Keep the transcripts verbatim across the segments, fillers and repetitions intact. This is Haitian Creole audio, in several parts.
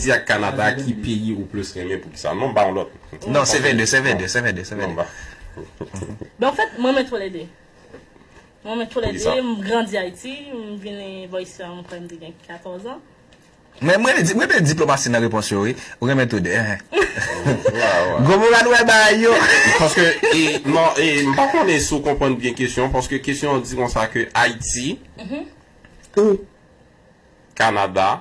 Ayiti ak Kanada, ki peyi ou plis renmen, poukisa? Non, m ba yon lòt. Non, se V de, se V de, se V de, se Non, m V de. ba. Ben, anfèt, mwen renmen toulede. Mwen renmen Poukisa? Toulede, m grandi Ayiti, m vini bò isi a, mwen kwè m te gen katòz an. Men mwen renmen di- mwen renmen diplomasi nan repons yo, wi. Ou renmen tou de. Gwo moral wè bagay yo. Paske, e, non, e, m pa konnen si w konprann byen kesyon, paske kesyon an di konsa ke Ayiti ou Kanada,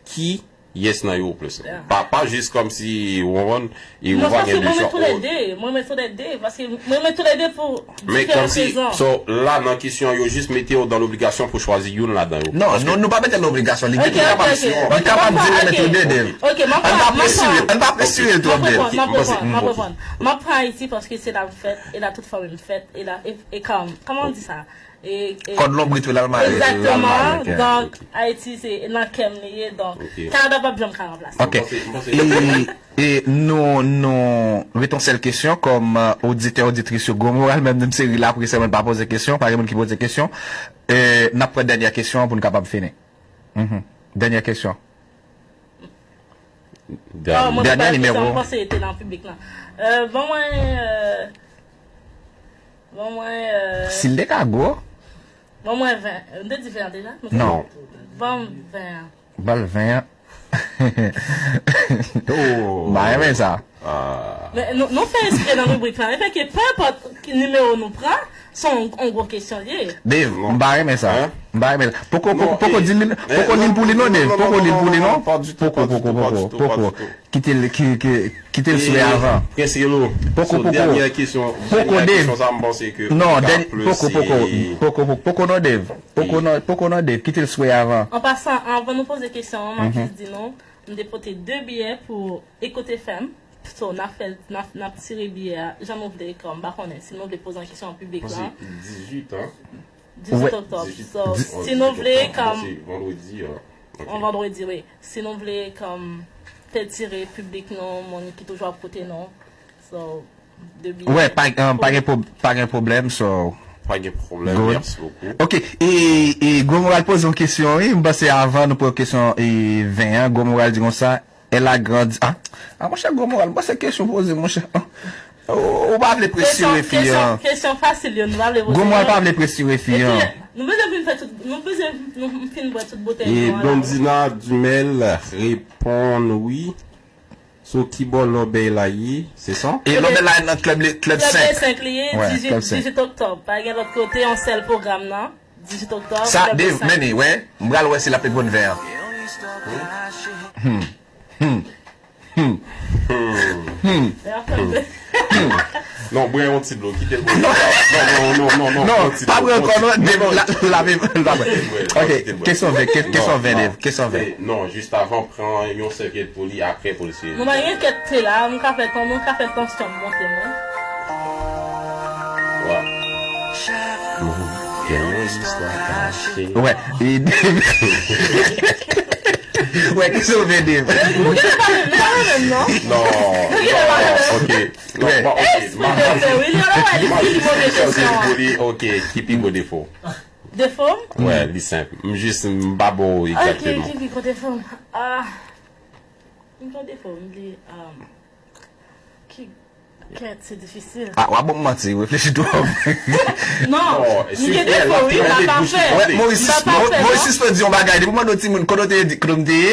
ki yes nan yo ou plis. Pa, pa jis kòmsi ou konprann, e ou Non, pa paske gen de mwen renmen chwa. toulede, mwen renmen toulede, paske mwen renmen toulede pou Men diferan kòmsi, rezon. So, la nan kesyon yo jis mete w dan lobligasyon pou chwazi youn ladan yo. Non, Paske nou, nou pa mete l nan obligasyon. Li Ok, li kapab, ok, ok. li kapab di l renmen tou de, Dave. Ok, m ap Ann pa pran, m ap presire, pran. ann pa presire l M ap twòp, Dave. reponn, m ap Ok, reponn, m ap ok. reponn. M ap pran Ayiti paske se la m fèt, e la tout fanmi m fèt, e la, e, e kòm, kòman w di sa? E, e, Kòd lonbrit ou l al mare. Exactement. Lalmay, ok. Donk, Ayiti se nan kè m li ye, donk, Ok. Kanada p ap janm ka ranplase. Ok. Mwen panse, mwen panse E, e nou, nou, ret yon sèl kesyon, kòm uh, oditè, oditris yo, gwo moral, menm, menm se ri l apre, se mwen pa poze kesyon, pa gen moun ki poze kesyon. E, n ap pran dènyè kesyon an pou n kapab fini. Mhm. Dènyè kesyon. Ah, mwen Dènyè pa nimewo. Mwen panse te nan piblik lan. Euh, ban mwen, euh, ban mwen, euh, Si l te ka gwo, ban mwen ven. M te di ven an deja? Non. Ban m ven an. Ba l ven an. Oh. M pa renmen sa. Ah. Men nou, nou fè espre nan ribrik lan. Efèke, pe enpòt ki nimewo nou pran, se yon yon gwo kesyon li ye. Dave, m pa renmen sa. Hein? M pa renmen sa. Poko, Non, poko, poko eh, di l, eh, poko non, li l pou li non, non, Dave. non, Poko non, li l non, pou li non, non. non, pas du tout, Poko, pas du poko, tout, pas poko, du tout, pas poko. du tout. Kite l, ki- ki- kite l swe avan. Prince Yolo, Poko, so, poko. dènyè kesyon, Poko, dènyè Dave. Kesyon sa, m panse ke Non, ou ka dèny- plus poko, poko, se- poko, poko, poko non, Dave. Poko non, poko non, Dave. Kite l swe avan. An pasan, anvan nou poze kesyon an, m ap jis di nou, m te pote de biyè pou Ecoute F M. So, n ap fè, n ap, n ap tire biyè a, jan nou vle, kòm, m pa konnen, si nou vle poze yon kesyon an piblik Panse lan. dizuit an. Dizuit oktòb. So, si nou vle, kòm, Se vandredi an. yon vandredi, wi. Si nou vle, kòm, fè tire piblik nou, moun ki toujou ap koute nou. So, de biyè. Wè, pa, um, pa gen pwob- pa gen pwoblèm, so. Pa gen pwoblèm, Good. Mèsi bokou. Ok, e, e Gwo Moral poze yon kesyon, wi. M panse avan nou pran kesyon e, ven an, Gwo Moral di konsa, elle a grandi. Ah, ah monchè, Gwo Moral, m panse kesyon poze, monchè. Ah, ou, ou pa vle presire fi Kesyon, an. Kesyon fasil yo, nou pa vle poze. Gwo Moral pa vle presire fi an. Nou bezwen fin fè tout, nou bezwen nou fin bwè tout bouteil E nou an la. Blondina Dumel reponn wi. So ki bò lòbèy la ye, se sa? E lòbèy la nan klèb, klèb Klèb senk. senk li ye, Wè, dizuit, klèb senk. Dizuit oktòb. Pa gen lòt kote, yon sèl pwogram nan. Dizuit oktòb. Sa, klèb Dave, senk. Men, wè, m pral wè si l ap reponn ven an. Hmm. Hmm. Hmm. Hmm. E ap fè m de- Non, bwè yon ti dlo, kite l bwè. Non, non, non, non, non, Non, yon ti pa dlo, bwè yon ankò, ti- non, Dave, non, la, la, la, la, bwè, Ok, kite l bwè. kesyon ven, ke- Non, kesyon ven, non. Dave, kesyon ven. Eh, non, jis avan, pran yon sèvyèt poli, apre pou l se. Nou pa gen kèt te la, m ka fè tan, nou ka fè tansyon m monte mwen. Wa. Gen yon istwa kache. Wè, e Dave. Wè, kesyon ven, Dave. Nou gen pa menm, nou pa menm, non? Non, non, ok. Non, Wè. bon, ok. Espri de fè, wi, li la wè, li ki move kesyon an. Ok, ki pi gwo defo? Defo m? Wè, li senp. M jis, m pa ba w Ok, egzakteman. Ki pi gwo defo m? Ah, pi gwo defo m, li, um, ki, kèt, se difisil. Ah, w ap ban m manti, reflechi twòp. Non, Oh, m gen defo, wi, m pa pafè. Wè, Moris, M pa pafè, Moris non. Sispann di yon bagay. Depi w mande yon timoun, kote w te ye, kote m te ye?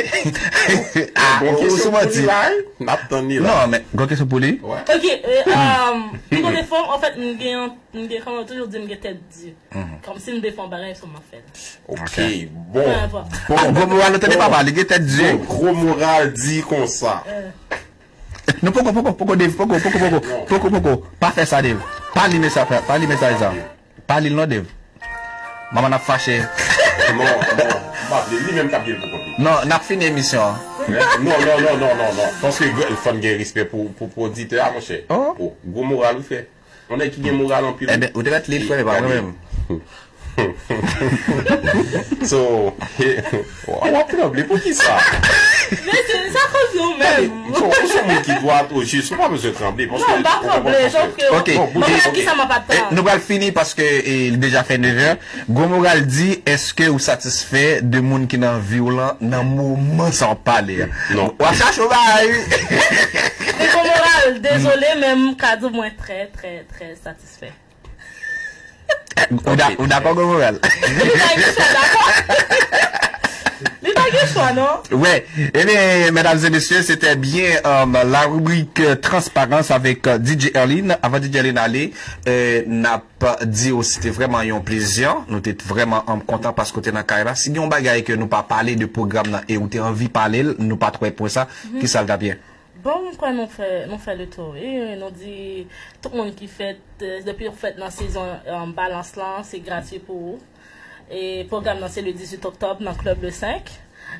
Ah, Bon ou kesyon sou pou manti. Li la, n ap tann li la. Non, men, gwo kesyon pou li. Wè. Ok, e, um, pi gwo defo m, anfèt, m gen, m gen, kòman yo toujou di m gen tèt di. Kòm si m vle fè yon bagay, so m ap fè l. Ok, bon. Wè, bon. Bon. Gwo moral, ou tande papa, li gen tèt di. Bon, gwo moral di konsa. Non, poko, poko, poko, Dave, poko, poko, poko, poko, poko. Pa fè sa, Dave. Pa li mesaj, pa li mesaj sa. Pa li l non, Dave. Manman n ap fache. Non, non, m pa vle, li menm k ap gen l pou kont li. Non, n ap fini emisyon an. Non, non, non, non, non, non. Paske gwo- fò n gen respè pou, pou, pou oditè a, monchè. Oh. Oh, gwo moral ou fè. Yon nèg ki gen moral anpil. Ebyen, ou te mèt li l frè, pa mwen menm. So, w ap tranble, poukisa? Men se sa koz nou menm. Bon, ou se yon moun ki dwat, o jis, ou pa bezwen tranble. Paske Non, m pa tranble, jan ke Ok. Bon, mwen ok. Kisa m ap Eh, atann. Nou pral fini paske eh, li deja fè nèv è. Gwo Moral di, èske ou satisfè de moun ki nan vi w lan nan moman sa w ap pale a? Non. W ap chache w bagay wi. Gwo Moral, dezole, men m ka di mwen trè, trè, trè satisfè. Ou da- ou dakò, Gwo Moral? Li pa gen chwa, dakò? Li pa gen chwa, non? Ouais. Eh bien, mesdames et messieurs, c'était bien euh, la rubrique euh, transparence avec euh, D J Erline. Avant D J Erline ale, euh, n ap di w se te vrèman yon plezi. Nou te vrèman um, kontan paske w te nan kay la. Si gen yon bagay ke nou pa pale de pwogram nan e ou te anvi pale l, nou pa t wè pwen sa, ki sa l t ap ye? Bon, m kwè nou fè, nou fè le tour. E nou di tout moun ki fèt, euh, depi w fèt nan sezon euh, balans lan, se gratwi pou ou. E pwogram nan se le dizuit oktòb nan Club Le Cinq.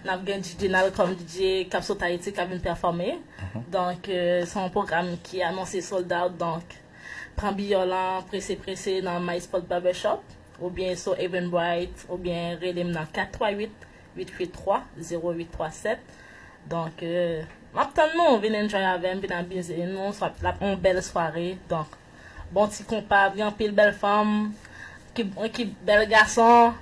N ap gen D J Nal kòm D J k ap sot Ayiti k ap vin pèfòme. Donk, euh, se yon pwogram ki anonse sold out. Donk, pran biyè w lan prese prese nan My Spot Barbershop oubyen sou Eventbrite oubyen rele m nan kat twa uit uit uit twa zewo uit twa sèt. Donk, euh, m ap tann nou, vin enjoy avè m, vin amize nou, sa l ap yon bèl sware. Donk, bon ti konpa, gen anpil bèl fanm, ki, ki bèl gason,